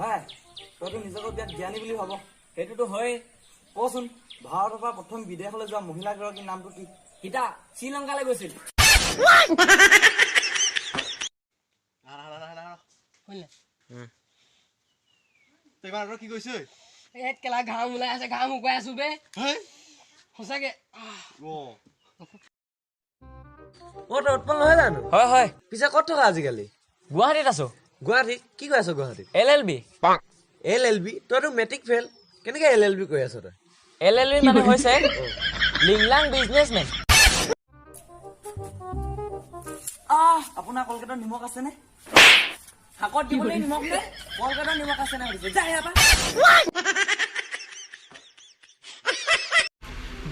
ভাই, তইতো নিজকে বিৰাট জ্ঞানী বুলি ভাব। সেইটোতো হয়েই। কচোন, ভাৰতৰ পৰা প্ৰথম বিদেশলৈ যোৱা মহিলাগৰাকীৰ নামটো কি? সীতা, শ্ৰীলংকালৈ গৈছিল। কি কৈছে? কেলা ঘাম ওলাই আছে, ঘাম শুকুৱাই আছো বে। সঁচাকে। অ, তই উৎপল নহয় জানো? হয় হয়। পিছে ক'ত থকা আজিকালি? গুৱাহাটীত আছো। গুৱাহাটীত কি কৰি আছ গুৱাহাটীত? L L B. L L B? তইতো মেট্ৰিক ফেইল, কেনেকে এল এল বি কৰি আছ তই? এল এল বি মানে হৈছে লিংলাং বিজনেছমেন। আহ, আপোনাৰ কলকাতাৰ নিমখ আছেনে? শাকত দিবলৈ নিমখ নে? কলকাতাৰ নিমখ আছে নাই সুধিছে। যা ইয়াৰ পৰা।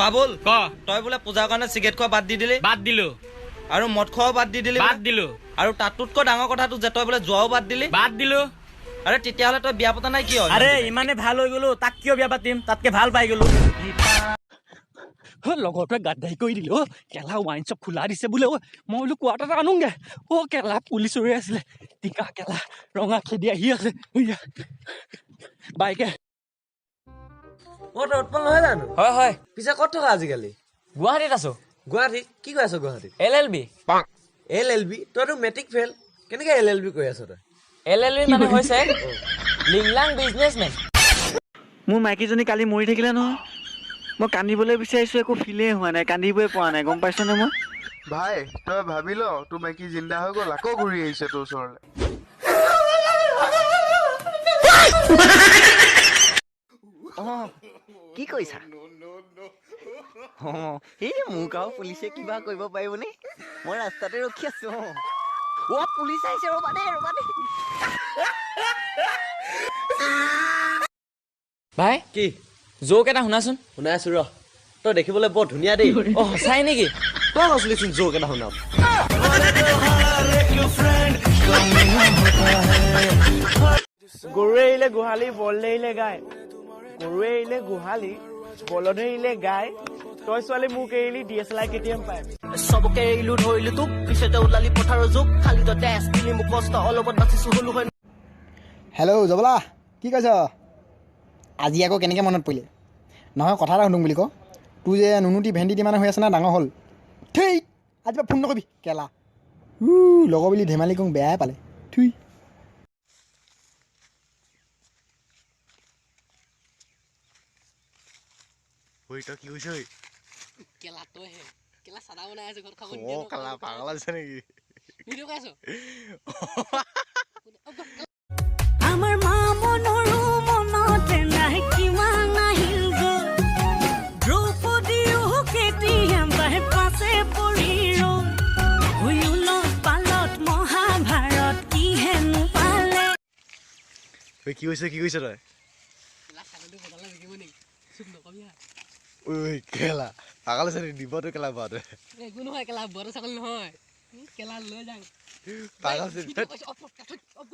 বাবুল, ক, তই বোলে পূজাৰ কাৰণে চিগাৰেট খোৱা বাদ দি দিলি? বাদ দিলো। আৰু মদ খোৱাও বাদ দি দিলি? বাদ দিলো। আৰু তাতোতকৈ ডাঙৰ কথাটো যে তই বোলে যোৱাও বাদ দিলি? বাদ দিলো। আৰে তেতিয়াহ'লে তই বিয়া পতা নাই কিয়? আৰে ইমানে ভাল হৈ গলো, তাক কিয় বিয়া পাতিম? তাতকে ভাল পাই গলো। লগৰটোৱে গাদ্দাৰি কৰি দিলে। অ' কেলা, ৱাইন শ্বপ খোলা দিছে বোলে। অ' মই বোলো কোৱাৰ্টাৰ এটা আনোগৈ। অ' কেলা, পুলিচ ৰৈ আছিলে। টিকা কেলা ৰঙা খেদি আহি আছে বাইকে। অ, তই উৎপল নহয় জানো? হয় হয়। পিছে ক'ত থকা আজিকালি? গুৱাহাটীত আছো। গুৱাহাটীত কি কৰি আছ গুৱাহাটীত? L L B. L L B? তইতো মেট্ৰিক ফেইল, কেনেকে এল এল বি কৰি আছ তই? এল এল বি মানে হৈছে লিংলাং বিজনেছমেন। মোৰ মাইকীজনী কালি মৰি থাকিলে নহয়। মই কান্দিবলৈ বিচাৰিছোঁ, একো ফিলেই হোৱা নাই, কান্দিবই পৰা নাই, গম পাইছনে মই? ভাই, তই ভাবি ল, তোৰ মাইকী জিন্দা হৈ গ'ল, আকৌ ঘূৰি আহিছে তোৰ ওচৰলৈ। অঁ, কি কৰিছা? অঁ, এই মোক আৰু পুলিচে কিবা কৰিব পাৰিবনে? মই ৰাস্তাতে ৰখি আছোঁ। অঁ, অ' পুলিচ আহিছে, ৰ'বা দেই, ৰ'বা দেই। ভাই, কি? জোক এটা শুনাচোন। শুনাই আছো ৰ। তই দেখিবলৈ বৰ ধুনীয়া দেই। অ, সঁচাই নেকি? তই কৈছিলিচোন জোক এটা শুনাম। গৰুৱে এৰিলে গোহালি, বলদে এৰিলে গাই। গৰুৱে এৰিলে গোহালি, বলদে এৰিলে গাই। তই ছোৱালী মোক এৰিলি, ডি এছ এল আৰ কেতিয়াম পাই। চবকে এৰিলো, ধৰিলো তোক, পিছতে ওলালি পথাৰৰ জোক। খালি তই তেজ দিলি মোক কষ্ট, অলপত বাচিছো হলো হয়। হেল্ল' জবলা, কি কৈছ? আজি আকৌ কেনেকৈ মনত পৰিলে? নহয়, কথা এটা শুনো বুলি ক। তোৰ যে নুনুটি ভেন্দি মানে হৈ আছে না, ডাঙৰ হ'ল। থেই, আজি পৰা ফোন নকৰিবি কেলা। লগৰ বুলি ধেমালি কৰোঁ, বেয়াই পালে। থুই। ঐ, তই কি কৈছ? কেলা তইহে কেলা চাদা বনাই আছে, ঘৰত খাব। অ কেলা, পাগল আছে নেকি? ভিডিঅ' কৰি আছ? আমাৰ মা মনৰো মনতে নাই কিমান আহিল গ'ল। দ্ৰৌপদীও কেতিয়াবাই পাছে পৰি ৰ'ল। উলত পালত মহাভাৰত কি হেনো পালে। ঐ, কি কৈছ? কি কৈছ তই? কেলা ছাগলী বনালে বিকিব নেকি? চুপ, নকবি। ঐ কেলা, পাগল আছে নেকি? দিব তই কেলা বোৱাটোৱে। একো নহয় কেলা, বোৱাটো ছাগলী নহয়। কেলা লৈ যাম। পাগল আছে। অফ।